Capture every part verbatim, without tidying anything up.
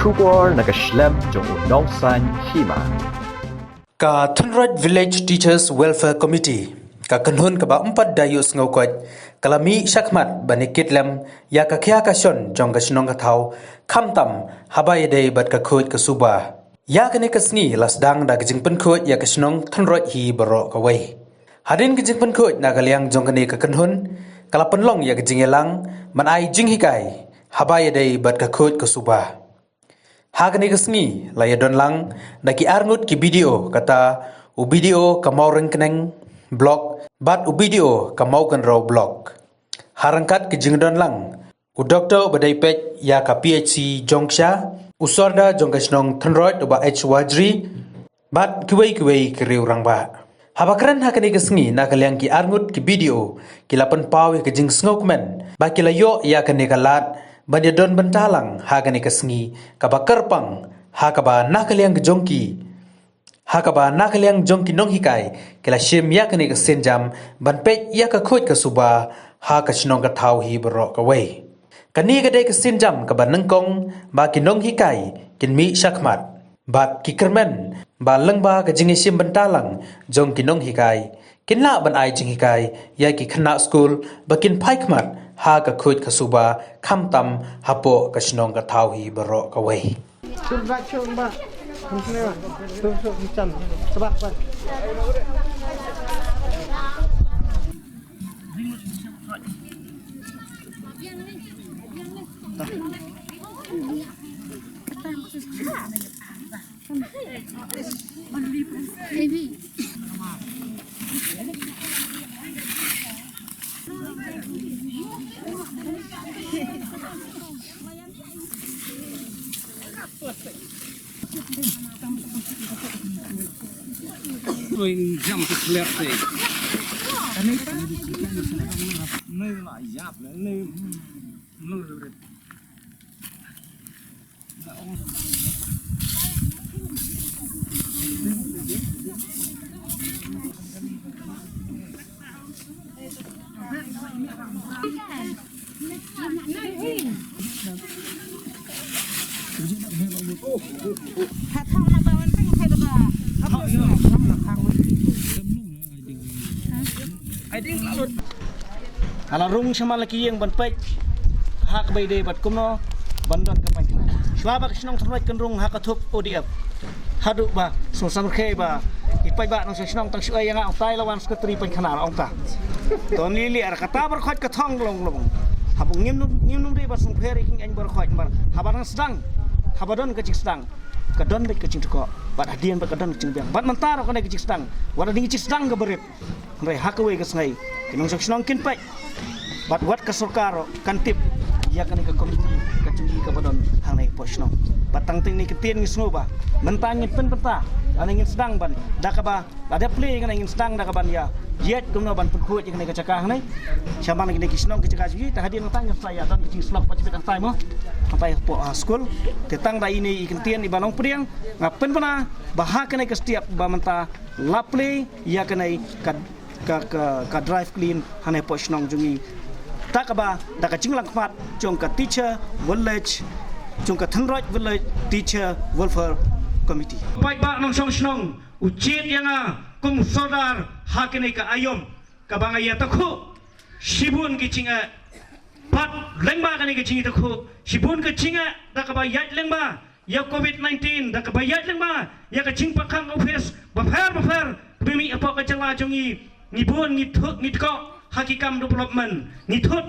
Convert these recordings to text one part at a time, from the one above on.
Khubor na ka shlem jong u nongsan hima. Ka Thynroit Village Teachers Welfare Committee, ka kynhun kaba ym pat da ïohsngew koit, ka la mih shakhmat ban ïa kit lem ïa ka khia ka shon jong ka shnong ka thaw, khamtam haba ïadei bad ka khuid ka suba. Ïa kane ka sngi la sdang da ka jingpynkhuid ïa ka shnong Thynroit hi baroh kawei. Hadien ka jingpynkhuid na ka liang jong kane ka kynhun, ka la pynlong ïa ka jingïalang ban ai jinghikai haba ïadei bad ka khuid ka suba. Ha kane ka sngi la ïadon lang da ki arngut ki B D O, kata u B D O ka Mawryngkneng Block bad u B D O ka Mawkynrew Block. Ha ryngkat ka jingdon lang u doktor ba dei peit ïa ka P H C Jongksha, u sordar jong ka shnong Thynroit u Bah H Wajri, bad kiwei kiwei ki riew rangbah. Haba kren ha kane ka sngi na ka liang ki arngut ki B D O, ki la pynpaw ïa ka jingsngewkmen ba ki la ïoh ïa kane ka lad ban ïadon bynta lang ha kane ka sngi kaba kyrpang, ha kaba na ka liang ka jong ki, ha kaba na ka liang jong ki nonghikai ki la shim ïa kane ka sienjam ban peit ïa ka khuid ka suba ha ka shnong ka thaw hi baroh kawei. Kane ka dei ka sienjam kaba nyngkong ba ki nonghikai kin mih shakhmat bad ki kyrmen ba lyngba ka jingïashim bynta lang jong ki nonghikai, kin lah ban ai jinghikai ïa ki khynnah skul ba kin phai khmat ha ka khuid ka suba, khamtam hapoh ka shnong ka thaw hi baroh kawei. Hala rung shaman la ki ïing ban peit ha kaba ïadei bad kumno ban don ka painkhana. Shuwa ba ka shnong Thynroit kan rung ha ka thup O D F, haduh ba sngewsih markhei ba i paidbah nongshong shnong tang shu ai ïa nga, ong tai la wan secretary painkhana, ong ta. To ngi liar kata baroh khoit ka thong long long. Haba ngim nym, ngim nym dei ba sngewpher ïa ki ngaiñ baroh khoit, namar haba dang sdang, haba don ka jingsdang, ka don beit ka jingtkoh, bad hadien bad ka don ka jingbiang. Bad mynta ruh kane ka jingsdang, wat la dei ka jingsdang kaba rit, hynrei ha kawei ka sngi ki nongshong shnong kin peit. Bad wat ka sorkar ruh kan tip ïa kane ka komiti ka jong ngi kaba don hangne hapoh shnong. Bad tang teng ne ka ktien ngi sngew ba mynta ngin pynbynta, lane ngin sdang ban da kaba lada plie ïa kane ngin sdang da kaban ïa ïaid kumno ban pynkhuid ïa kane ka jaka hangne. Shaman kine ki shnong ki jaka jong ngi, te hadien nangta ngin sa ïa don ka jingsyllok ba jibit hangtai mo, hangtai hapoh, ah, skul. Te tang da ine i kyntien iba long pdiang, nga pynbna ba ha kane ka step ba mynta la plie ïa kane ka, ka, ka, ka drive clean hangne hapoh shnong jong ngi. Ta kaba da ka jinglang khmat jong ka teacher village, jong ka Thynroit Village Teacher Welfare Committee. Paidbah nongshong shnong, u jied ïa nga kum sordar ha kane ka aïom kaba nga ïatakhuh shibun ki jingeh. Bad lyngba kane ka jingïatakhuh shibun ka jingeh, da kaba ïaid lyngba ïa covid nineteen, da kaba ïaid lyngba ïa ka jingpyrkhang office bapher bapher kaba mih hapoh ka jylla jong ngi, ngi bun ngi thut, ngi tkoh ha ki kam development, ngi thut.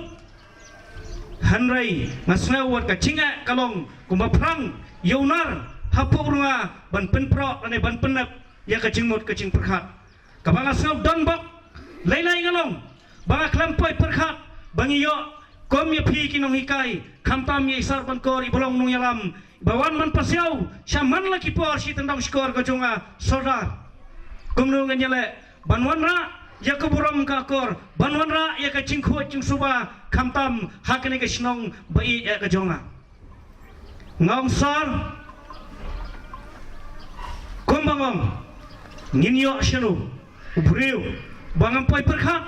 Hynrei nga sngew wat ka jingeh ka long kumba phrang ïa u nar hapoh rnga ban pynproh lane ban pynnep ïa ka jingmut ka jingpyrkhat. Kaba nga sngew don bok lei lei nga long ba nga khlem poi pyrkhat ba ngi ïoh kum ïa phi ki nonghikai, khamtam ïa i Sar Bankor iba long nongïalam, ba wan ban pasiaw shaman la ki por shi tyndong shkor ka jong nga sordar. Kumno ngan ïaleh ban wanrah ïa ka burom ka akor, ban wanrah ïa ka jingkhuid jingsuba, khamtam ha kane ka shnong ba ïeit ka jong nga. Nga ong sir, kumba nga ong, ngin ïoh shano u briew ba ngam poi pyrkhat,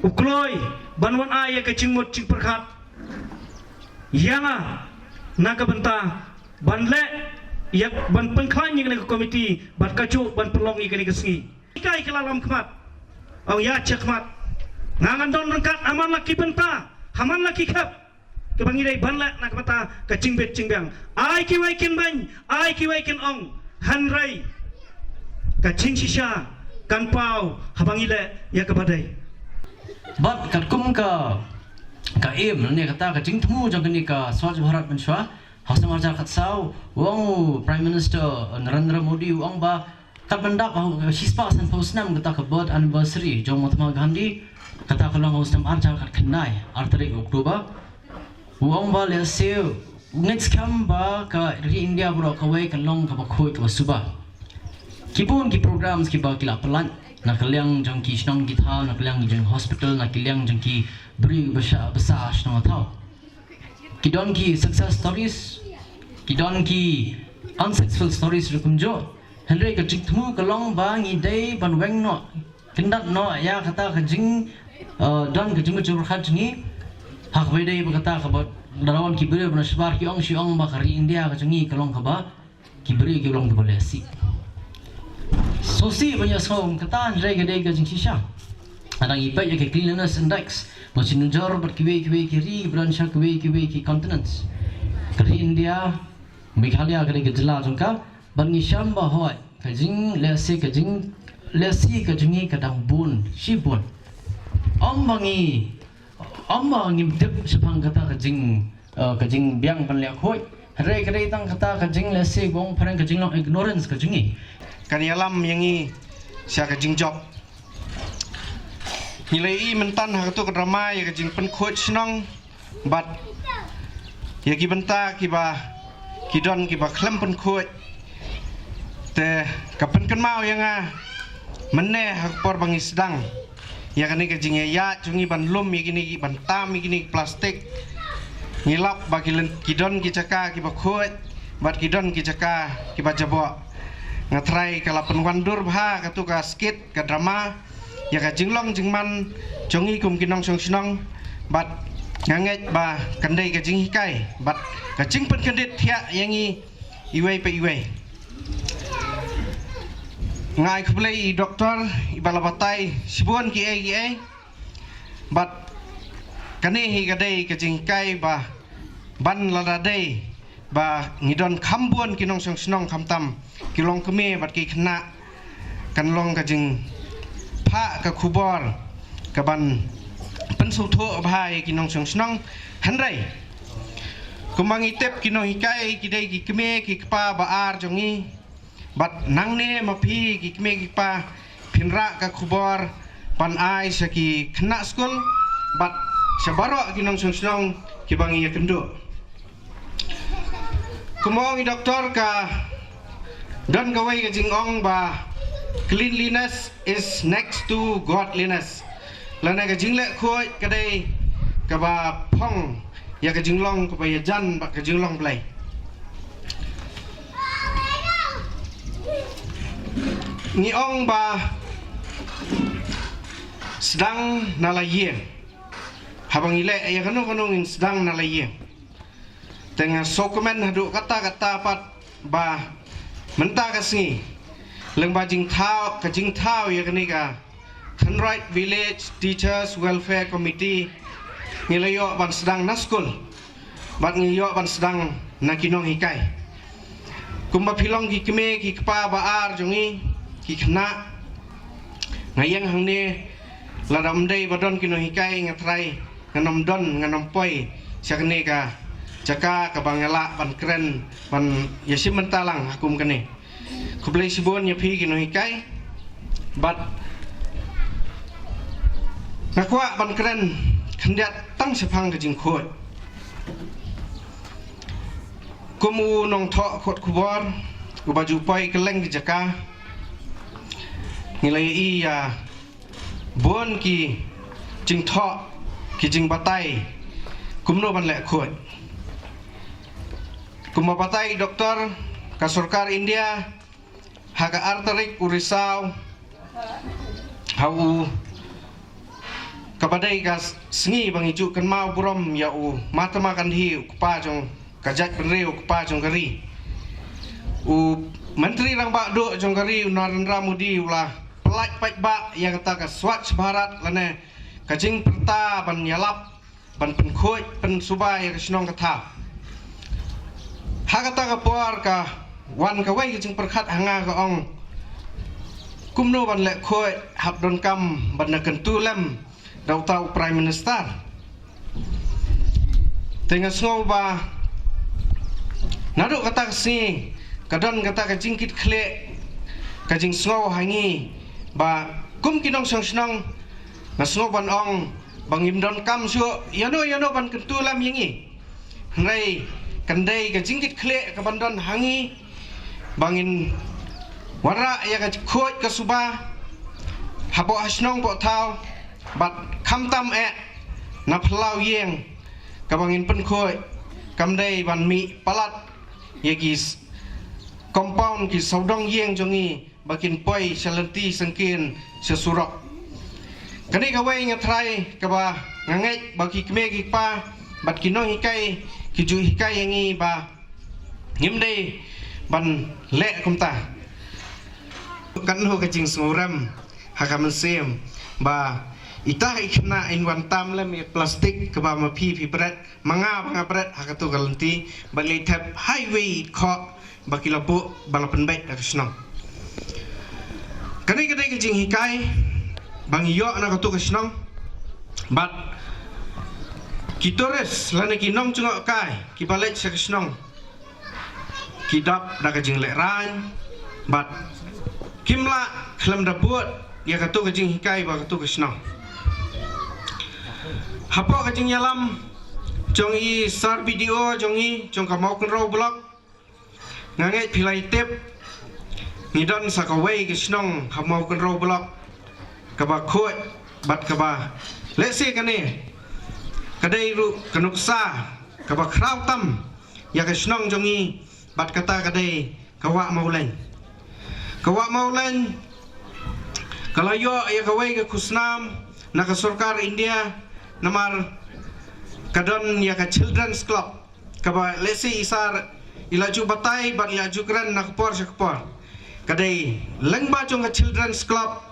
u kloi ban wan ai ïa ka jingmut jingpyrkhat ïa nga, Na ka bynta ban leh ïa ban pynkhlaiñ ïa kane ka komiti bad kajuh ban pynlong ïa kane ka sngi. Hikai ki la lam khmat. Ong ïa cha khmat. Nga ngan don ryngkat ha man la ki bynta, ha man la ki khep. Kaba ngi dei ban leh na ka bynta ka jingbit jingbiang. Ai kiwei kin beiñ, ai kiwei kin ong. Hynrei ka jingshisha kan paw haba ngi leh ïa kaba dei. Bad katkum ka, ka aim ne kata ka jingthmu jong kane ka Swachh Bharat mynshwa ha u snem arhajar khatsaw, u ong u Prime Minister Narendra Modi, u ong ba kat ban dap ha u shispah sanphew snem kata ka birth anniversary jong Mahatma Gandhi, kata ka long ha u snem arhajar khatkhyndai, ar tarik October. U ong ba lehse u ngeit skhem ba ka ri India baroh kawei kan long kaba khuid kaba suba. Ki bun ki programs kiba ki la pynlait na ka liang jong ki shnong ki thaw, na ka liang jong hospital, na ka liang jong ki briew ba sah, ba sah shnong thaw. Ki don ki success stories, ki don ki unsuccessful stories ruh kumjuh. Hynrei ka jingthmu ka long ba ngi dei ban weng noh, kyndat noh ïa kata ka jing, eh, don ka jingmut jingpyrkhat jong ngi. Ha kaba dei ba kata kaba da wan ki briew ba na shabar ki ong shi ong ba ka ri India ka jong ngi ka long kaba ki briew ki long kiba lehse. Sngewsih ban ïa sngew kata, hynrei ka dei ka jingshisha. Lada ngi peit ïa ka cleanliness index, nga shu nujor bad kiwei kiwei ki ri, bad sha kiwei kiwei ki continents. Ka ri India, Meghalaya ka dei ka jylla jong ka, bad ngi shem ba hooid ka jinglehse, ka jinglehse ka jong ngi ka dang bun, shibun. Ym ba ngi, ym ba ngim tip shaphang kata ka jing, eh, ka jingbiang ban leh khuid. Hynrei ka dei tang kata ka jinglehse, ba ong phareng ka jinglong ignorance ka jong ngi. Kan ïalam ïa ngi sha ka jingjop. Ngi la ïohi mynta ha kato ka drama ïa ka jingpynkhuid shnong bad ïa ki bynta kiba ki don kiba khlem pynkhuid. Te ka pynkynmaw ïa nga mynne ha ka por ba ngi sdang ïa kane ka jingïaid jong ngi ban lum ïa kine ki, ban tam ïa kine ki plastik. Ngi lap ba ki len, ki don ki jaka kiba khuid bad ki don ki jaka kiba jaboh. Nga trai ka la pynwandur bha kato ka skit, ka drama, ïa ka jinglong jingman jong ngi kum ki nongshong shnong, bad nga ngeit ba kan dei ka jinghikai bad ka jingpynkyndit thiah ïa ngi iwei pa iwei. Nga ai khublei i doktor iba la batai shibun kiei kiei, bad kane hi ka dei ka jinghikai ba ban lada dei ba ngi don kham bun ki nongshong shnong, khamtam ki longkmie bad ki khynnah, kan long ka jingphah ka khubor kaban pynsngewthuh bha ïa ki nongshong shnong. Hynrei kumba ngi tip, ki nonghikai ki dei ki kmie ki kpa ba ar jong ngi. Bad nangne ma phi ki kmie ki kpa phin rah ka khubor ban ai sha ki khynnah skul bad sha baroh ki nongshong shnong kiba ngi ïakynduh. Kumba ong i doktor, ka don kawei ka jingong ba cleanliness is next to godliness. Lane ka jingleh khuid ka dei kaba phong ïa ka jinglong kaba ïajan bad ka jinglong Blei. Ngi ong ba sdang na la ïing. Haba ngi leh ïa kano kano ngin sdang na la ïing. Te nga sngewkmen haduh katta katta pat ba mynta ka sngi, lyngba jingthaw, ka jingthaw ïa kane ka Kynroit Village Teachers Welfare Committee, ngi la ïoh ban sdang na skul bad ngi ïoh ban sdang na ki nonghikai. Kumba phi long ki kmie ki kpa ba ar jong ngi, ki khynnah, nga ïeng hangne, lada ym dei ba don ki nonghikai, nga trai ngan ym don, ngan ym poi sha kane ka jaka kaba nga lah ban kren, ban ïashim bynta lang ha kum kane. Khublei shibun ïa phi ki nonghikai. Bad nga kwah ban kren khyndiat tang shaphang ka jingkhuid. Kum u nongthoh khot khubor uba ju poi kylleng ki jaka, ngi la ïohi ïa bun ki jingthoh, ki jingbatai kumno ban leh khuid. Kumba batai doktor, ka sorkar India ha ka ar tarik u Risaw, ha u, kaba dei ka sngi ba ngi ju kynmaw burom ïa u Mahatma Gandhi, u kpa jong ka jaitbynriew, u kpa jong ka ri. U Myntri Rangbah Duh jong ka ri, u Narendra Modi, u la pyllait paidbah ïa kata ka Swachh Bharat lane ka jingpyrta ban ïalap ban pynkhuid pynsuba ïa ka shnong ka thaw. Ha kata ka por ka wan kawei ka jingpyrkhat ha nga, ka ong kumno ban leh khuid hap donkam ban da kyntu lem da uta u Prime Minister. Te nga sngew ba naduh kata ka sngi ka don kata ka jingkitkhlieh, ka jingsngew ha ngi ba kum ki nongshong shnong, nga sngew ban ong ba ngim donkam shuh ïano ïano ban kyntu lem ïa ngi. Hynrei kan dei ka jingkitkhlieh ka ban don ha ngi ba ngin wanrah ïa ka khuid ka suba hapoh ha shnong poh thaw, bad khamtam eh na phyllaw ïing kaba ngin pynkhuid, kam dei ban mih palat ïa ki s-, compound, ki sawdong ïing jong ngi ba kin poi sha lynti syngkien sha surok. Kane kawei nga trai kaba nga ngeit ba ki kmie ki kpa bad ki nonghikai ki ju hikai ïa ngi ba ngim dei ban leh kumta. Katno ka jingsngewrem ha ka mynsiem ba ita i khynnah in wan tam lem ïa plastik kaba ma phi phi bret, ma nga ba nga bret ha kato ka lynti, bad leit thep highway khoh ba ki la buh ba la pynbeit da ka shnong. Kane ka dei ka jinghikai ba ngi ïoh na kato ka shnong, bad ki tourist lane ki nongjngohkai kiba leit sha ka shnong ki dap da ka jinglehrain bad kim lah khlem da bud ïa kato ka jinghikai ba kato ka shnong. Hapoh ka jingïalam jong i Sir B D O jong i jong ka Mawkynrew Block, nga ngeit phi la ïa tip, ngi don sa kawei ka shnong ha Mawkynrew Block kaba khuid bad kaba lehse kane ka dei ruh ka nuksa kaba khraw tam ïa ka shnong jong ngi, bad kata ka dei ka Wah Mawlein. Ka Wah Mawlein ka la ïoh ïa kawei ka khusnam na ka sorkar India, namar ka don ïa ka Children's Club kaba lehse i Sir i la ju batai bad i la ju kren na ka por sha ka por. Ka dei lyngba jong ka Children's Club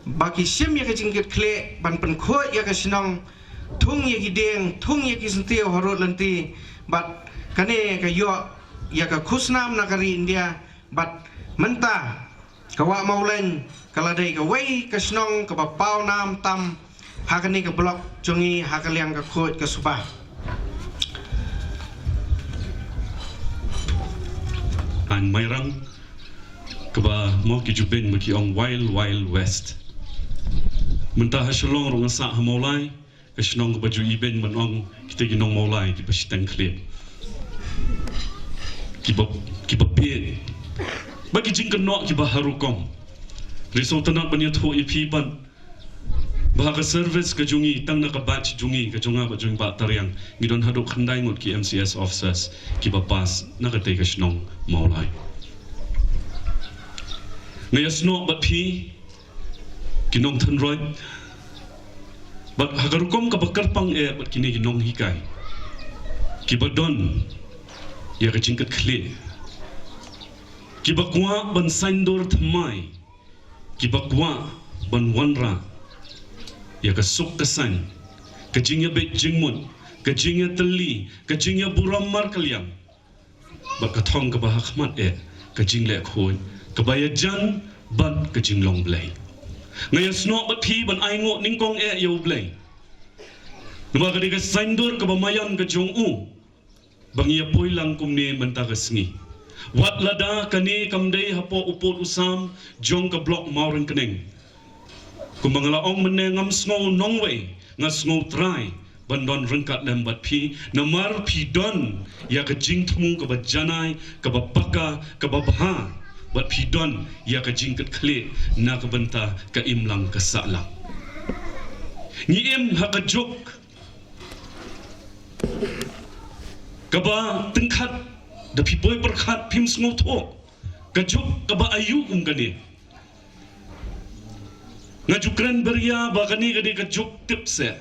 ba ki shim ïa ka jingkitkhlieh ban pynkhuid ïa ka shnong, thung ïa ki dieng, thung ïa ki syntiew harud lynti, bad kane ka ïoh ïa ka khusnam na ka ri India, bad mynta ka Wah Mawlein ka la dei kawei ka shnong kaba paw nam tam ha kane ka block jong ngi ha ka liang ka khuid ka suba. An Mairang kaba mo ki ju beiñ ma ki ong Wild Wild West. Mynta ha Shillong ruh nga sah ha Mawlai, ka shnong kaba ju ibeiñ ban ong kita ki nong Mawlai kiba shiteng khlieh, kiba, kiba bieit, ba ki jingkynnoh kiba ha rukom. Riewsngewtynnat ban ïathuh ïa phi ban ba ha ka service ka jong ngi, tang na ka batch jong ngi, ka jong nga bad jong i Bah Tariang, ngi don haduh khyndai ngut ki M C S officers kiba pass na katei ka shnong Mawlai. Nga ïasnoh bad phi ki nongthynroit bad ha ka rukom kaba kyrpang eh bad kine ki nonghikai kiba don ïa ka jingkitkhlieh, kiba kwah ban saiñdur thymmai, kiba kwah ban wanrah ïa ka suk ka saiñ, ka jingïabit jingmut, ka jingïatylli, ka jingïaburom markylliang. Bad ka thong kaba ha khmat eh ka jingleh khuid kaba ïajan bad ka jinglong Blei. Nga ïasnoh bad phi ban ainguh nyngkong eh ïa U Blei, namar ka dei ka saiñdur kaba maïan ka jong u ba ngi ïa poi lang kumne mynta ka sngi. Wat lada kane kam dei hapoh u pud u sam jong ka block Mawryngkneng, kumba nga la ong mynne, ngam sngew nongwei, nga sngew trai ban don ryngkat lem bad phi, namar phi don ïa ka jingthmu kaba janai, kaba paka, kaba bha, bad phi don ïa ka jingkitkhlieh na ka bynta ka imlang ka sahlang. Ngi im ha ka juk kaba tyngkhat, da phi poi pyrkhat phim sngewthuh, ka juk kaba aïu kum kane. Nga ju kren byrïa ba kane ka dei ka juk tip seh.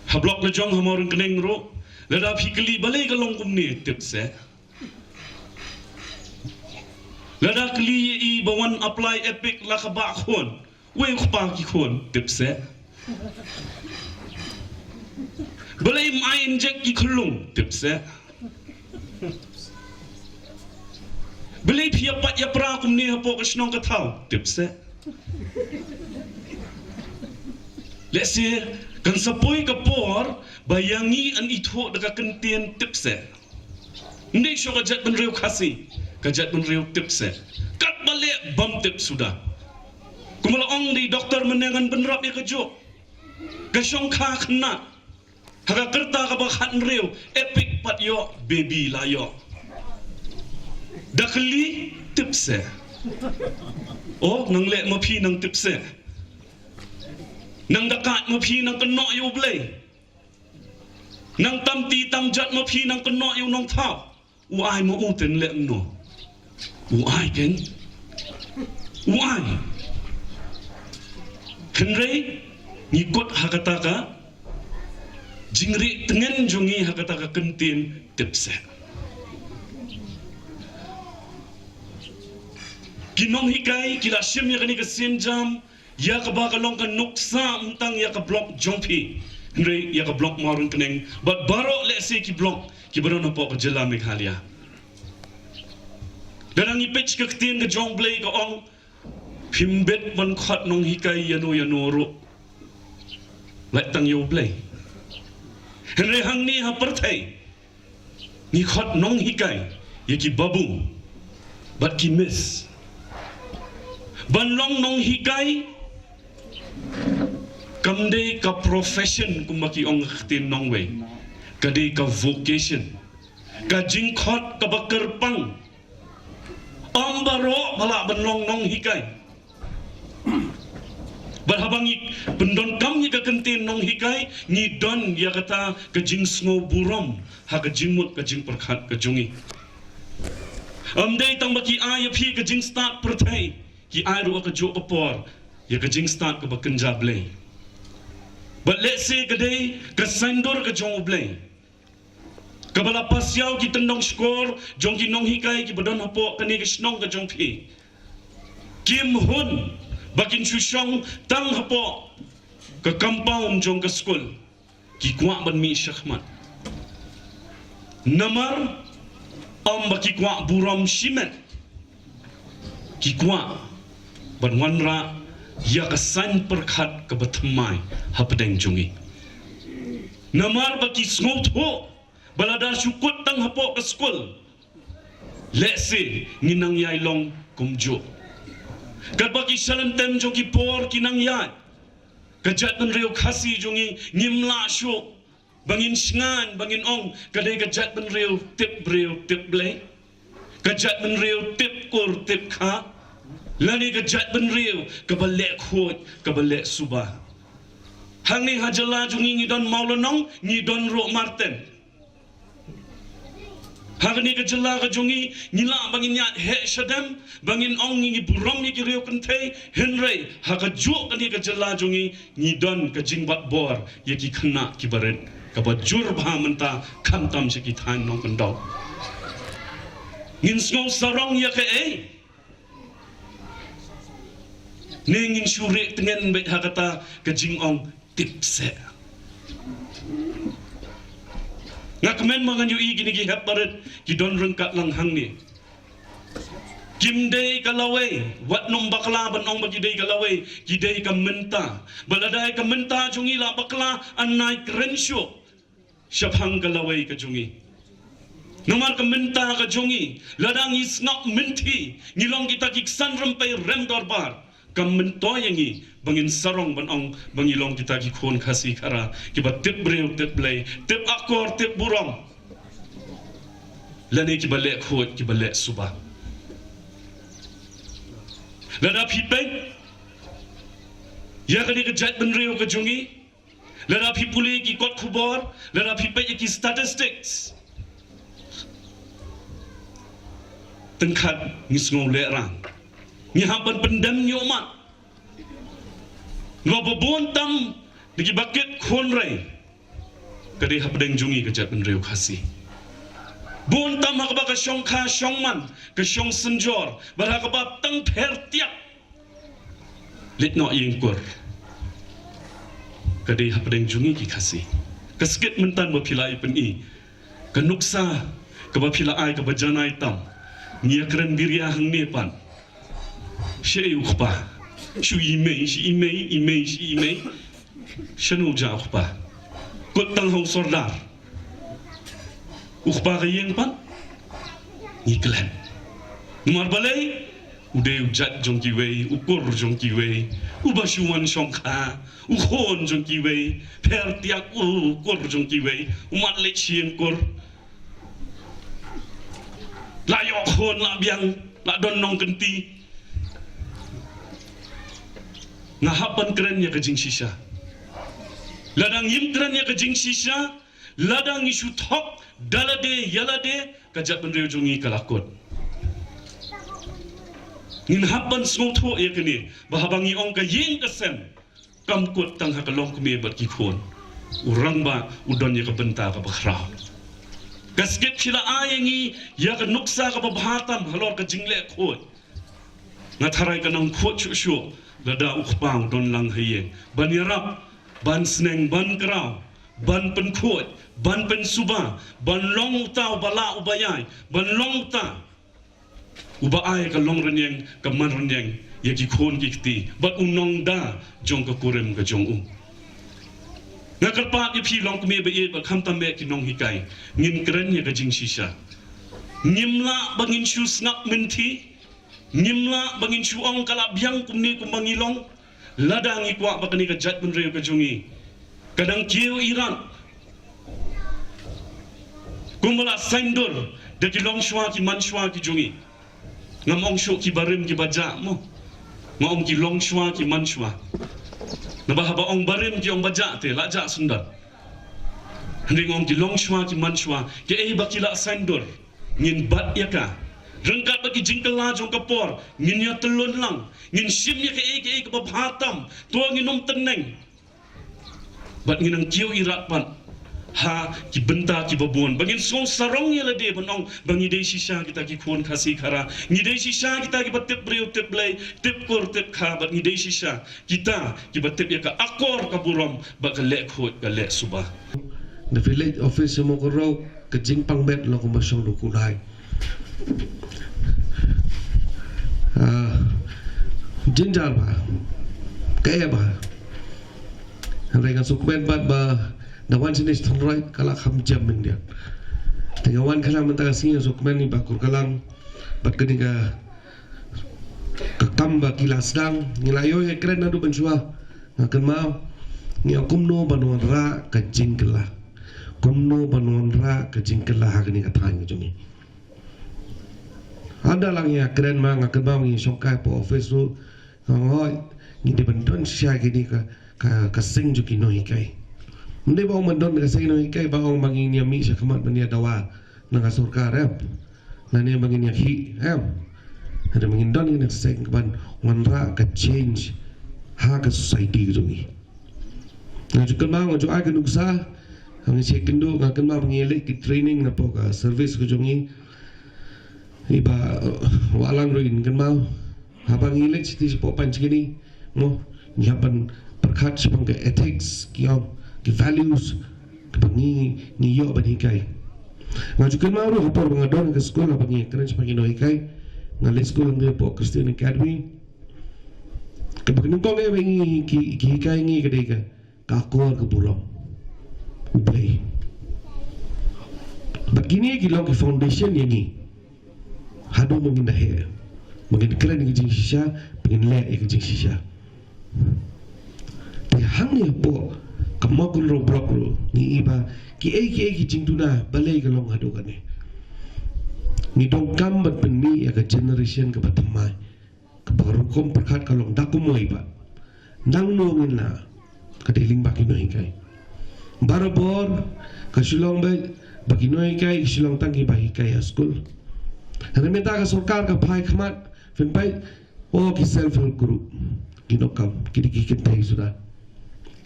Ha block la jong ha Mawryngkneng ruh Lada phi kylli balei ka long kumne, tip seh. Lada kylli ïa i ba wan apply EPIC la ka bah khun, wei u kpa ki khun, tip seh. Balei ym ai injek ki khyllung, tip seh. Balei phi ïa pat ïa pra kumne hapoh ka shnong ka thaw, tip seh. Lehse kan sa poi ka por ba ïa ngi yn ithuh da ka kyntien, tip seh. Ym dei shuh ka jaitbynriew Khasi, ka jaitbynriew, tip seh. Katba leh bym tip suda. Kumba la ong da i doktor mynne, ngan bynrap ïa kajuh. Ka shongkha khynnah ha ka rta kaba khathynriew, EPIC pat ïoh, baby la ïoh. Da kylli, tip seh. O, nang leh ma phi nang tip seh. Nang dakaid ma phi nang kynnoh ïa U Blei. Nang tam ti tam jat ma phi nang kynnoh ïa U Nongthaw. U ai ma u, te leh kumno? U ai keiñ. U ai. Hynrei ngi kut ha kata ka jingrieh tngen jong ngi ha kata ka kyntien, tip seh. Ki nonghikai ki la shim ïa kane ka sienjam ïa kaba ka long ka nuksa ym tang ïa ka block jong phi, hynrei ïa ka block Mawryngkneng bad baroh lehse ki block kiba don hapoh ka jylla Meghalaya. Lada ngi peit ka ktien ka jong U Blei ka ong, phim bit ban khot nonghikai ïano ïano ruh, lait tang ïa U Blei. Hynrei hangne ha pyrthei ngi khot nonghikai ïa ki babu bad ki miss. Ban long nonghikai kam dei ka profession kumba ki ong ha ka ktien nongwei, ka dei ka vocation, ka jingkhot kaba kyrpang. Ym baroh ba lah ban long nonghikai. Bad haba ngi pyndonkam ïa ka kyntien nonghikai, ngi don ïa kata ka jingsngewburom ha ka jingmut ka jingpyrkhat ka jong ngi. Ym dei tang ba ki ai ïa phi ka jingstad pyrthei, ki ai ruh ha kajuh ka por ïa ka jingstad kaba kynja Blei. Bad lehse ka dei ka saiñdur ka jong U Blei kaba la pasiaw ki tyndong shkor jong ki nonghikai kiba don hapoh kane ka shnong ka jong phi. Kim hun ba kin shu shong tang hapoh ka compound jong ka skul. Ki kwah ban mih shakhmat. Namar ym ba ki kwah burom shimet. Ki kwah ban wanrah ïa ka saiñ pyrkhat kaba thymmai hapdeng jong ngi. Namar ba ki sngewthuh ba lada shu kut tang hapoh ka skul, lehse ngin nang ïai long kumjuh. Katba ki shalynter jong ki por ki nang ïaid, ka jaitbynriew Khasi jong ngi ngim lah shuh ba ngin shngaiñ, ba ngin ong ka dei ka jaitbynriew tip briew tip Blei, ka jaitbynriew tip kur tip kha, lane ka jaitbynriew kaba leh khuid kaba leh suba. Hangne ha jylla jong ngi ngi don Mawlynnong, ngi don ruh Marten. Ha kane ka jylla ka jong ngi, ngi lah ba ngin ïaid heh shadem, ba ngin ong ngi, ngi burom ïa ki riew kynthei, hynrei ha kajuh kane ka jylla jong ngi, ngi don ka jingbat bor ïa ki khynnah kiba rit kaba jur bha mynta khamtam sha ki thaiñ nongkyndong. Ngin sngew sarong ïa kaei? Ne ngin shu rieh tngen beit ha kata ka jingong tip seh? Nga kmen ma ngan ïohi kine ki hep barit ki don ryngkat lang hangne. Kim dei ka lawei, wat nym bakla ban ong ba ki dei ka lawei, ki dei ka mynta. Ba lada ka mynta jong ngi la bakla, yn nai kren shuh shaphang ka lawei ka jong ngi. Namar ka mynta ka jong ngi, lada ngi sngap mynthi, ngi long kita ki ksan rympei rem dorbar, kam myntoi ïa ngi ba ngin sarong ban ong ba ngi long kita ki khun Khasi Khara kiba tip briew tip Blei, tip akor tip burom, lane kiba leh khuid kiba leh suba. Lada phi peit ïa kane ka jaitbynriew ka jong ngi, lada phi pule ki kot khubor, lada phi peit ïa ki statistics, tyngkhat ngi sngew lehraiñ. Ngi hap ban pyndem ñiuhmat. Namar ba bun tam na kiba kit khun rei, Ka dei hapdeng jong ngi ka jaitbynriew Khasi. Bun tam ha kaba ka shongkha shongman, ka shongsynjor, bad ha kaba tang pher tiak leit noh ïing kur. Ka dei hapdeng jong ngi ki Khasi. Ka skit mynta ba phi la ïa pyni, ka nuksa kaba phi la ai kaba janai tam. Ngi ïa kren biria hangne pat. Sha u kpa. Shu i mei, shu i mei, i mei, shu i mei. Shano u jah u kpa? Kut tang ha u sordar. U kpa ka ïing pat? Ngi klet. Namar balei? U dei u jait jong kiwei, u kur jong kiwei, uba shu wan shongkha, u khun jong kiwei, pher tiak u kur jong kiwei, u mat leit sha ïing kur. La ïoh khun, la biang, la don nongkynti. Nga hap ban kren ïa ka jingshisha. Lada ngim kren ïa ka jingshisha, lada ngi shu thok da lade ïa lade, ka jaitbynriew jong ngi ka la kut. Ngin hap ban sngewthuh ïa kane, ba haba ngi ong ka ïing ka sem, kam kut tang ha ka longkmie bad ki khun. U rangbah u don ïa ka bynta kaba khraw. Ka skit phi la ai ïa ngi ïa ka nuksa kaba bha tam halor ka jingleh khuid. Nga tharai ka nang khuid shuh shuh lada u kpa u don lang ha ïing ban ïarap, ban sneng, ban kraw, ban pynkhuid, ban pynsuba, ban long uta uba lah uba ïai, ban long uta uba ai ka longrynïeng, ka manrynïeng ïa ki khun ki kti bad u nongda jong ka kurim ka jong u. Nga kyrpad ïa phi longkmie ba ïeit bad khamtam eh ki nonghikai, ngin kren ïa ka jingshisha. Ngim lah ba ngin shu sngap mynthi. Ngim lah ba ngin shu ong ka la biang kumne kumba ngi long. Lada ngi kwah ba kane ka jaitbynriew ka jong ngi ka dang kiew irat kumba la saiñdur da ki longshuwa ki manshuwa ki jong ngi. Ngam ong shuh ki barim ki bajah mo. Nga ong ki longshuwa ki manshuwa. Naba haba ong barim ki ong bajah te la jah sundar. Hynrei nga ong ki longshuwa ki manshuwa, kiei ba ki la saiñdur, ngin bat ïa ka. Ryngkat bad ki jingkylla jong ka por ngin ïa tyllun lang, ngin shim ïa kiei kiei kaba bha tam. To ngin ym tneng. Bad ngin nang kiew irat pat ha ki bynta kiba bun ba ngin sngewsarong ïa lade ban ong ba ngi dei shisha kita ki khun Khasi Khara. Ngi dei shisha kita kiba tip briew tip Blei, tip kur tip kha, bad ngi dei shisha kita kiba tip ïa ka akor ka burom bad ka leh khuid ka leh suba. The village office mo ko ro ka jingpang bet lo ko ma shong du kunai. Ah, jinjar ba. Kaya ba. Hynrei nga suk bet bat ba da wan sini sthon roi ka la kham jam myndiat. Te nga wan khala mynta ka sngi nga suk men ni ba kur kalang bat kani ka ka kam ba ki la sdang, ngi la ïoh ïa kren naduh mynshuwa. Nga kynmaw ngi ïa kumno ban wanrah ka jingkylla, kumno ban wanrah ka jingkylla ha kane ka thaiñ ka jong ngi. Haba la ngi ïa kren ma nga kynmaw ngi shongkai hapoh office ruh, nga ong hooid ngi dei ban don shisha kine ka, ka, ka seng jong ki nonghikai. Ym dei ba ong ban don ka seng nonghikai ba ong ba ngin ïa mih sha khmat ban ïa dawa na ka sorkar, em. Lane ba ngin ïa khih, em. Hynrei ba ngin don kine ki seng ban wanrah ka change ha ka society ka jong ngi. Nga ju kynmaw, nga ju ai ka nuksa, nga ju kynduh, nga kynmaw ba ngi leit ki training napoh ka service ka jong ngi. Iba, uh, Wahlang ruh in kynmaw. Haba ngi leit sha ti shapoh Panchgini, mo, ngi hap ban pyrkhat shaphang ka ethics, ki ong, ki values, kaba ngi, ngi ïoh ban hikai. Nga ju kynmaw ruh ha por ba nga don ha ka skul haba ngi kren shaphang ki nonghikai. Nga leit skul hangne hapoh Christian Academy. Kaba nyngkong eh ba ngi ki, ki hikai ngi ka dei ka, ka akor ka burom U Blei. Bad kine ki long ki foundation ïa ngi. Haduh ba ngin da heh, ba ngin kren ïa ka jingshisha, ba ngin leh ïa ka jingshisha. Te hangne hapoh ka Mawkynrew block ruh ngi i ba kiei kiei ki jingduna balei ka long haduh kane. Ngi donkam ban pynmih ïa ka generation kaba thymmai, kaba rukom pyrkhat ka long da kumwei ba nangno ngin lah. Ka dei lyngba ki nonghikai. Barabor ka shu long ba, ba ki nonghikai ki shu long tang kiba hikai ha skul. Hynrei mynta ka sorkar ka phai khmat, phin peit, oh, ki self help group, ki nongkam, ki dei ki kynthei suda.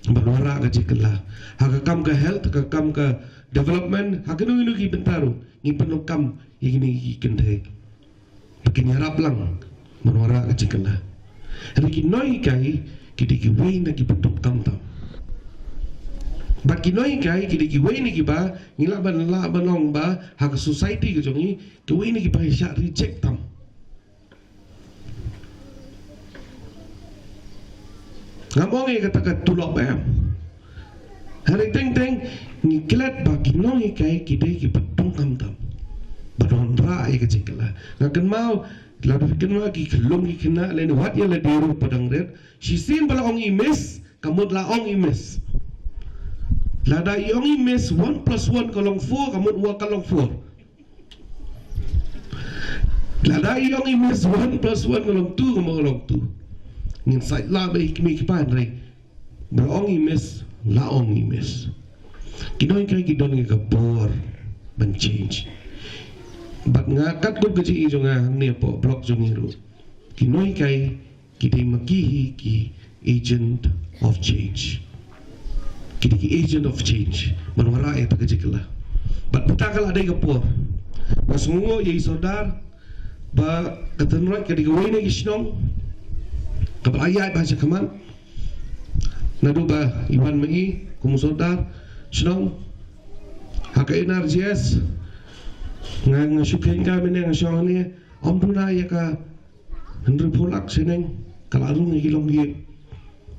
Ban wanrah ka jingkylla ha ka kam ka health, ka kam ka development, ha kino kino ki bynta ruh ngi pynlong kam ïa kine ki kynthei. Ba kin ïarap lang ban wanrah ka jingkylla. Hynrei ki nonghikai ki dei kiwei na kiba donkam tam. Bad ki nonghikai ki dei kiwei na kiba ngi lah ban, lah ban ong ba ha ka society ka jong ngi, kiwei na kiba shah reject tam. Ngam ong ïa kata ka tulop, em. Hynrei teng teng ngi klet ba ki nonghikai ki dei kiba donkam tam ban wanrah ïa ka jingkylla. Nga kynmaw, lada phi kynmaw, ki khyllung ki khynnah lane wat ïa lade ruh ba dang rit, shisien ba la ong i miss, ka mut la ong i miss. Lada i ong i miss, one plus one ka long four, ka mut wat ka long four. Lada i ong i miss, one plus one ka long two, ka mut ka long two. Ngin sait lah ba i kmie ki kpa, hynrei ba la ong i miss, la ong i miss. Ki nonghikai ki don ïa ka bor ban change. Bad nga katkum ka jingim jong nga hangne hapoh block jong ngi ruh, ki nonghikai ki dei ma ki hi ki agent of change. Ki dei ki agent of change ban wanrah ïa kata ka jingkylla. Bad kata ka la dei ka por. Nga sngewnguh ïa i Sordar ba ka Tynroit ka dei kawei na ki shnong kaba la ïaid bha sha khmat. Naduh ba i wan ma i kum u Sordar shnong ha ka N R G S, nga, nga shu kheiñ ka mynne nga shong hangne, ym duna ïa ka hynriewphew lak shaneng, ka la rung ïa ki longïing.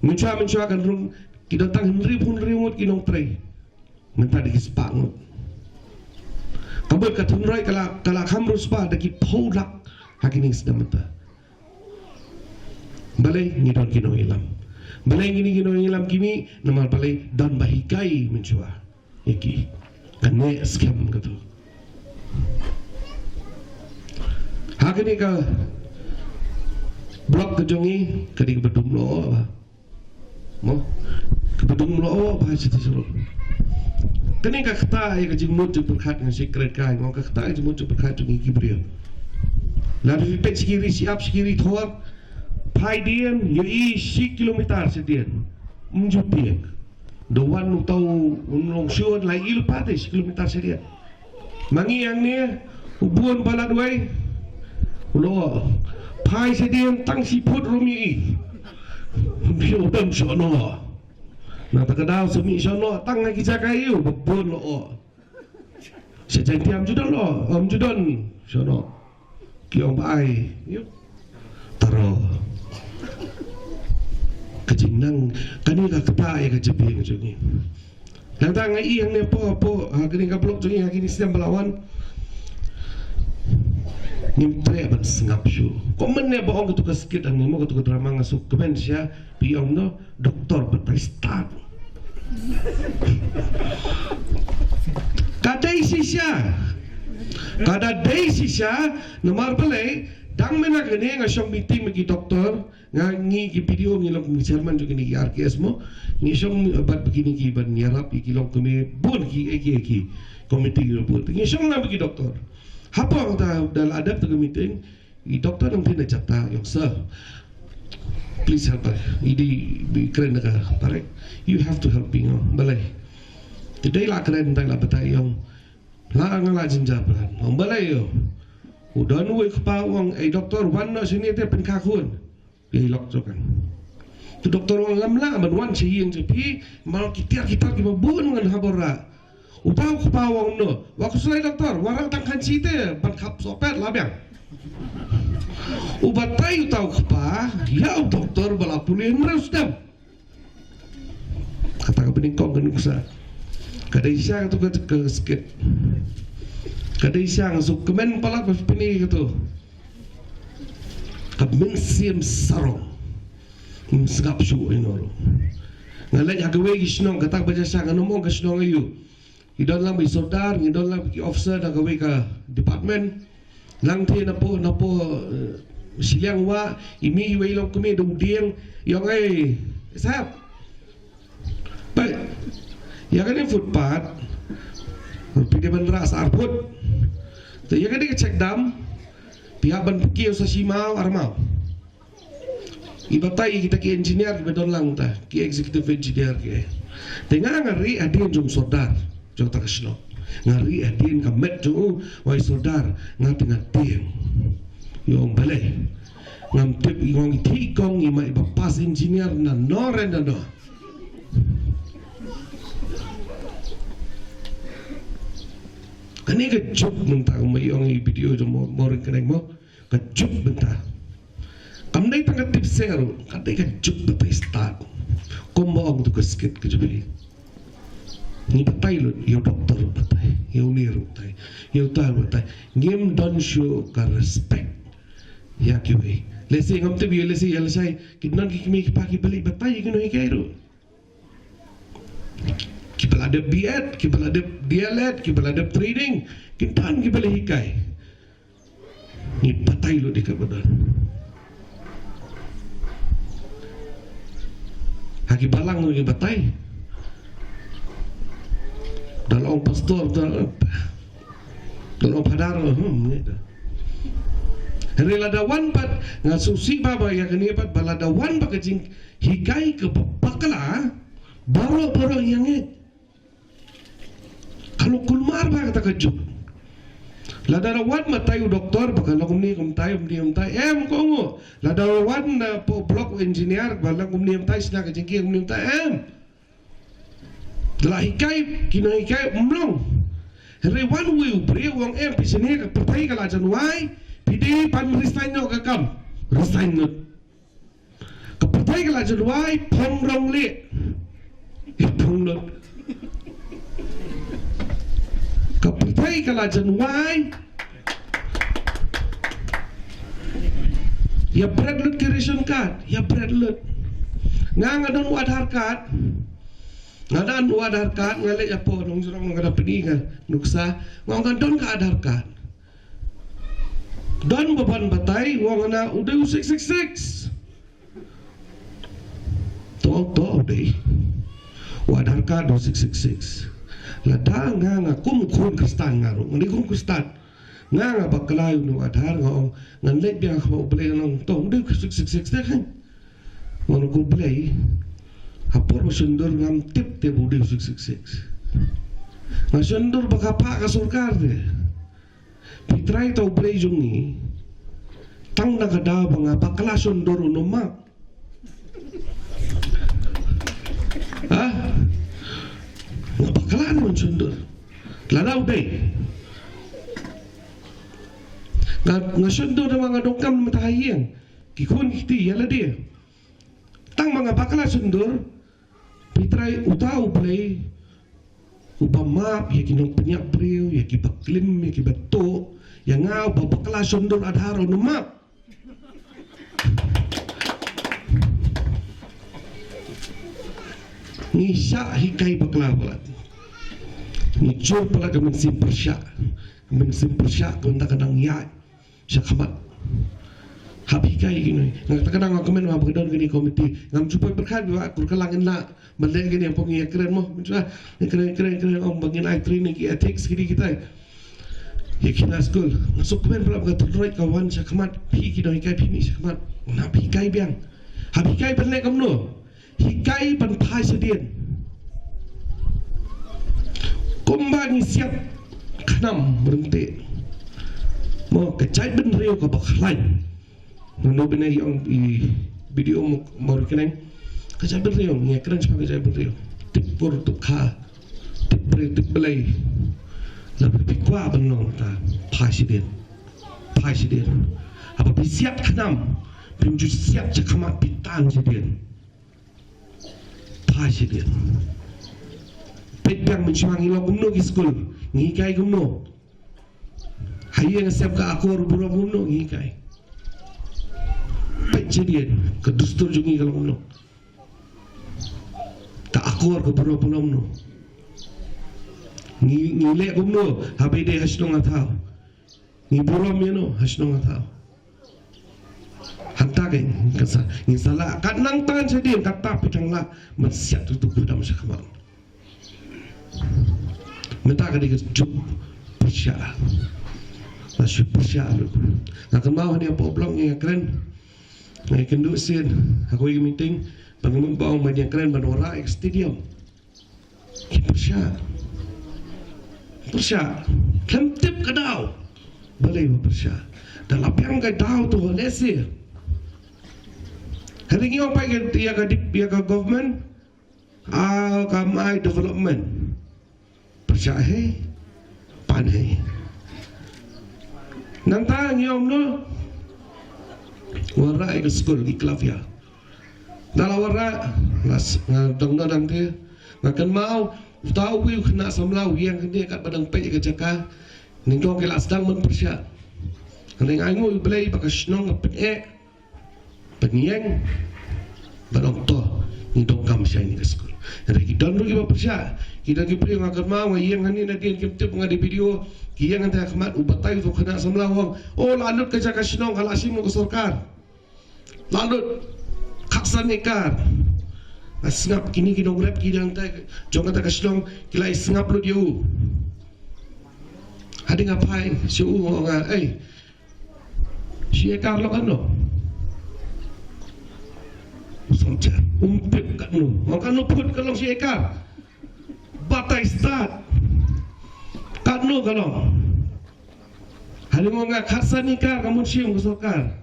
Mynshuwa, mynshuwa kan rung, ki don tang hynriewphew hynriew ngut ki nongtrei. Mynta dei ki spah ngut. Ka mut ka Tynroit ka la, ka la kham ruh spah da ki phew lak ha kine ki snem mynta. Balei? Ngi don ki nongïalam. Balei ngi don ki nongïalam ki mih? Namar balei? Don ba hikai mynshuwa ïa ki. Ka neh skhem kata. Ha kane ka block ka jong ngi, ka dei kaba dum lyoh ba. Mo? Kaba dum lyoh ba ha shi sha rum. Kane ka kata ïa ka jingmut jingpyrkhat, nga shu kren kai, nga ong ka kata ïa ka jingmut jingpyrkhat jong ngi ki briew. Lada phi peit shi ki ri shyiap, shi ki ri thor, phai dien, ïohi shi kilometer sha dien. Ym ju tieng. Da wan uta u nongshun, la ïohi lypa te shi kilometer sha dien. Ma ngi hangne, u bun ba la duwai. U lyoh. Phai sha dien tang shi phut ruh ym ïohi. Ym ïohi, u dang shoh noh. Na kata ka daw sa mih shoh noh tang ha ki jaka ïew ba bun lyoh. Sha Jaintia ym ju don lyoh, ym ju don shoh noh. Ki ong ba ai, ïoh. Taro. Ka jingnang, kane ka kata ïa ka jabieng jong ngi. Nangta nga ïohi hangne hapoh, hapoh, ha kane ka block jong ngi, ha kine ki snem ba la wan. Ngim treh ban sngap shuh. Kumne ba ong katu ka skit hangne mo, katu ka drama nga sngewkmen shisha, phi ong no, doktor batai stad. Ka dei shisha. Ka da dei shisha, namar balei, dang mynta kane nga shong meeting ma ki doktor, nga ngi ki B D O ngi long kum ki chairman jong kine ki R K S mo. Ngi shong bad kine ki ban ïarap ïa ki longkmie bun ki, eh, ki, eh, ki committee ki bun. Ngi shong lang bad ki doktor. Hapoh ta da la dep ta ka meeting, i doktor nang phin na jata ïong sir. Please help us. I dei, i kren na ka parek. You have to help me, ong. Balei? Te dei la kren, dei la batai ïong. La nga la jynjar palat. Ong balei ïong. U don uwei u kpa u ong, ei doktor, wan noh shane te pynkha khun. Ïa i lok jong nga. Te doktor u ong ngam lah ban wan sha ïing jong phi, namar ki tiar ki tar kiba bun ngan ha bor rah. Uta u kpa u ong no, wa khuslai doktor, wa rah tang khansi te ban khap sohpet la biang. U batai uta u kpa ïa u doktor ba la pule hynriew snem. Kata ka banyngkong ka nuksa. Ka dei shisha katu ka, ka skit. Ka dei shisha, nga sngewkmen palat ba phin ïohi katu. Ka mynsiem sarong. Ngim sngap shuh ïa no ruh. Nga leit ha kawei ki shnong, kata ba jia sha, ngan ym ong ka shnong aïu. Ngi don lang bad i sordar, ngi don lang bad ki officer na kawei ka department. Lang te napoh, napoh, eh, shiliang wah, i mih iwei i longkmie da u dieng, i ong, ei saheb. Peit ïa kane footpath. Phi dei ban rah sa ar phut. Te ïa kane ka check dam phi hap ban kiew sa shi maw ar maw. Ngi batai kita ki engineer kiba don lang ta, ki executive engineer ki. Te nga nga rieh hadien jong sordar jong ta ka shnong. Nga rieh hadien ka met jong u, wai sordar, nga te nga tieng. Ïa ong balei? Ngam tip, i ong i thikong i ma iba pass engineer na nor and na nor. Kane ka juk mynta, kumba i ong i video jong Maureen Kneng mo. Ka juk mynta. Kam dei tang ka tip seng ruh, ka dei ka juk batai stad. Kumba ong tu ka skit ka jong phi. Ngi batai lut, ïa u doktor batai, ïa une ruh batai, ïa uta ruh batai. Ngim don shuh ka respect ïa kiwei. Lehse ngam tip, ïa lehse ïa lashai ki don ki kmie ki kpa kiba leit batai ïa kino hikai ruh. Kiba la dep B.Ed, kiba la dep D.El.Ed, kiba la dep training, ki don kiba la hikai. Ngi batai lut ïa kaba don. Ha ki balang ngi batai. Da la ong pastor, da la ong phadar, hmm, ngi da. Hynrei lada wan pat, nga sngewsih ba, ba ïa kane pat, ba lada wan ba ka jinghikai kaba bakla, baroh baroh ïa ngeit. Ka long kulmar bha kata ka juk. Lada la wan batai u doktor ba ka long kumne kumtai, kumne kumtai, em, ko ong u. Lada la wan na po block engineer ba long kumne kumtai, shna ka jingkieng kumne kumtai, em. Da la hikai, ki nang hikai, ym long. Hynrei wan uwei u briew u ong, em, phi shane ka pyrthei ka la jan wai, phi dei ban resign noh ka kam. Resign noh. Ka pyrthei ka la jan wai, phong rong lieh. Ïa phong lut. Ka pyrthei ka la jan wai. Ïa bret lut ki ration card, ïa bret lut. Nga nga don u Aadhaar card. Nga don u Aadhaar card, nga leit hapoh nongjrong, nga da pyni ka nuksa. Nga nga don ka Aadhaar card. Don ba ban batai, u ong nga u dei u six six six. To, to, u dei. U Aadhaar card u six six six. Lada nga, nga kum khun Khristan nga ruh, nga dei khun Khristan. Nga, nga bakla ïa u Aadhaar, nga ong, ngan leit biang ha khmat U Blei, nga ong, to, u dei u six six six te kan. Nga ong, ko Blei, ha por ba shon dur ngam tip te ba u dei u six six six. Nga shon dur ba ka phah ka sorkar te. Phi trai, to U Blei jong ngi. Tang na ka daw ba nga bakla shon dur, un ym map. Ha? Nga bakla ne un shon dur? Lada u dei. Nga, nga shon dur namar nga donkam na mynta ha ïing. Ki khun ki kti ïa lade. Tang ba nga bakla shon dur. Phi trai, uta U Blei uba map ïa ki nongpynïap briew, ïa kiba klim, ïa kiba tuh, ïa nga uba bakla shon dur Aadhaar un ym map. Ngi shah hikai bakla palat. Ngi jur palat ka mynsiem pyrshah. Mynsiem pyrshah ka bynta ka nang ïaid shakhmat. Hap hikai kine. Nga kata ka dang nga kmen ba ka don kine committee. Ngam ju poi pyrkhat ba kur ka lang in la. Ban leh kine pong ïa kren mo. Mynta ïa kren, kren, kren, ong ba ngin ai training ki ethics kine kita. Ïa kine school. Nga suk kmen ba ka thunroi ka wan shakhmat. Phi kine hikai phi mih shakhmat. Hap hikai biang. Hap hikai ban leh kumno. Hikai ban phai shadien. Kumba ngi siat khnam ryntih. Mo ka jaitbynriew kaba khlaiñ. Ngi nang bynta ïa ong i video mo, mo khnang. Ka jaitbynriew, ngi kren shaphang ka jaitbynriew. Tip pur, tip kha. Tip briew, tip Blei. Lada phi kwah ban long ta, phai shadien. Phai shadien. Haba phi siat khnam, phim ju siat shakhmat, phi tan shadien. Phai shadien. Peit biang mynshwa ngi long kumno ki skul. Ngi hikai kumno. Ha ïing ha sem ka akor burom kumno ngi hikai. Peit shadien ka dustur jong ngi ka long kumno. Ka akor ka burom kumno. Ngi, ngi leh kumno haba ïadei ha shnong ha thaw. Ngi burom ïano ha shnong ha thaw. Hangta ka ngi sa, ngi sa lah, kat nang tan shadien, kat ta phi tang lah ban siat tu tu kudam shakhmat. Mynta ka dei ka juk pyrshah. Nga shu pyrshah lut. Nga kynmaw hangne hapoh block ngi ïa kren. Ngi kynduh sien ha kawei ka meeting, ba ngi mut ba ong ba ngi kren ban wanrah ïa ka stadium. Ki pyrshah. Pyrshah. Khlem tip ka daw. Balei ba pyrshah? Da la biang ka daw to lehse. Hynrei ngi ong pat ïa ka dip, ïa ka government. Ah, kam ai development. Pyrshah hi. Pan hi. Nangta ngi ong no. Wanrah ïa ka skul ki Klavia. Da la wanrah, nga s-, nga dang, nga dang te, nga kynmaw, uta uwei u khynnah samla u ïeng hangne katba dang peit ïa ka jaka. Nyngkong ki la sdang ban pyrshah. Hynrei nga ainguh ïa U Blei ba ka shnong ka pyneh, pynïeng, ba dang to, ngi donkam shai ïa ka skul. Hynrei ki don ruh kiba pyrshah, ki don ki briew, nga kynmaw, nga ïeng hangne nadien kim tip, nga dei video, ki ïeng hangta ha khmat, u batai uto u khynnah samla u ong, oh, la lut ka jaka shnong, ka la shim ka sorkar. La lut khatsan ekar. Nga sngap kine ki nongrep ki dang tai jong kata ka shnong ki la ïa sngap lut ïa u. Hadien nga phai sha u nga ong, ei, shi ekar long katno? Samcha um tip katno. Ong katno phut ka long shi ekar. Batai stad. Katno ka long? Hadien nga ong khatsan ekar ka mut shim ka sorkar.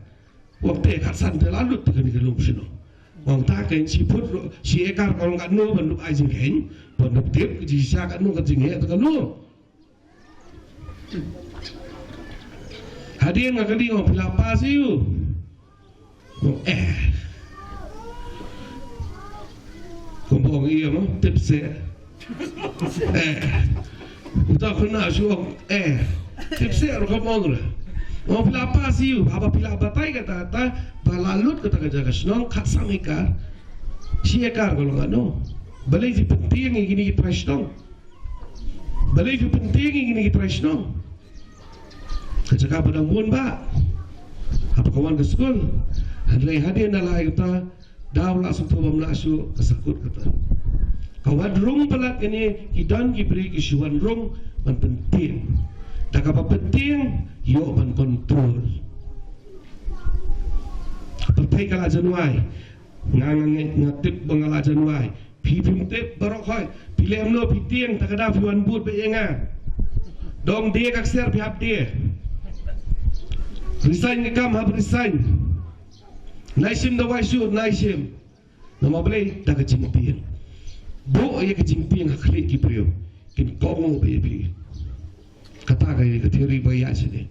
Wan te khatsan te la lut te kane ka lum shnong. Wan ta kein shi phut ruh, shi ekar ka long katno ban dup ai jingkheiñ, ban dup tip ka jingshisha katno ka jingeh te katno. Hadien nga kylli ong phi la pass ïa u? Ong eh. Kumba ong ïa mo, tip seh. Eh. Uta u khynnah shu ong eh. Tip seh ruh kam ong ruh. Ong phi la pass ïa u, haba phi la batai kata kata ba la lut kata ka jaka shnong khatsan ekar. Shi ekar ka long katno? Balei phi pyntieng ïa kine ki trai shnong? Balei phi pyntieng ïa kine ki trai shnong? Ka jaka ba dang bun ba haba ka wan ka skul. Hynrei hadien da la ai kata, daw la sngewthuh bym lah shuh, ka sa kut kata. Ka wan rung palat kane, ki don ki briew ki shu wan rung ban pyntieng. Da kaba pyntieng ïoh ban kontrol. Pyrthei ka la jan wai. Nga, nga, nga, nga tip ba nga la jan wai. Phi phim tip baroh khoit. Phi leh kumno phi tieng, ta ka daw phi wan bud beit ïa nga. Dong die ka ksiar phi hap die. Resign ka kam hap resign. Nai shim da wai shuh, nai shim. Namar balei? Da ka jingtieng. Buh ïa ka jingtieng ha khlieh ki briew. Kin kohnguh beit ïa phi. Kata ka ïa ka theory ba ïa shane.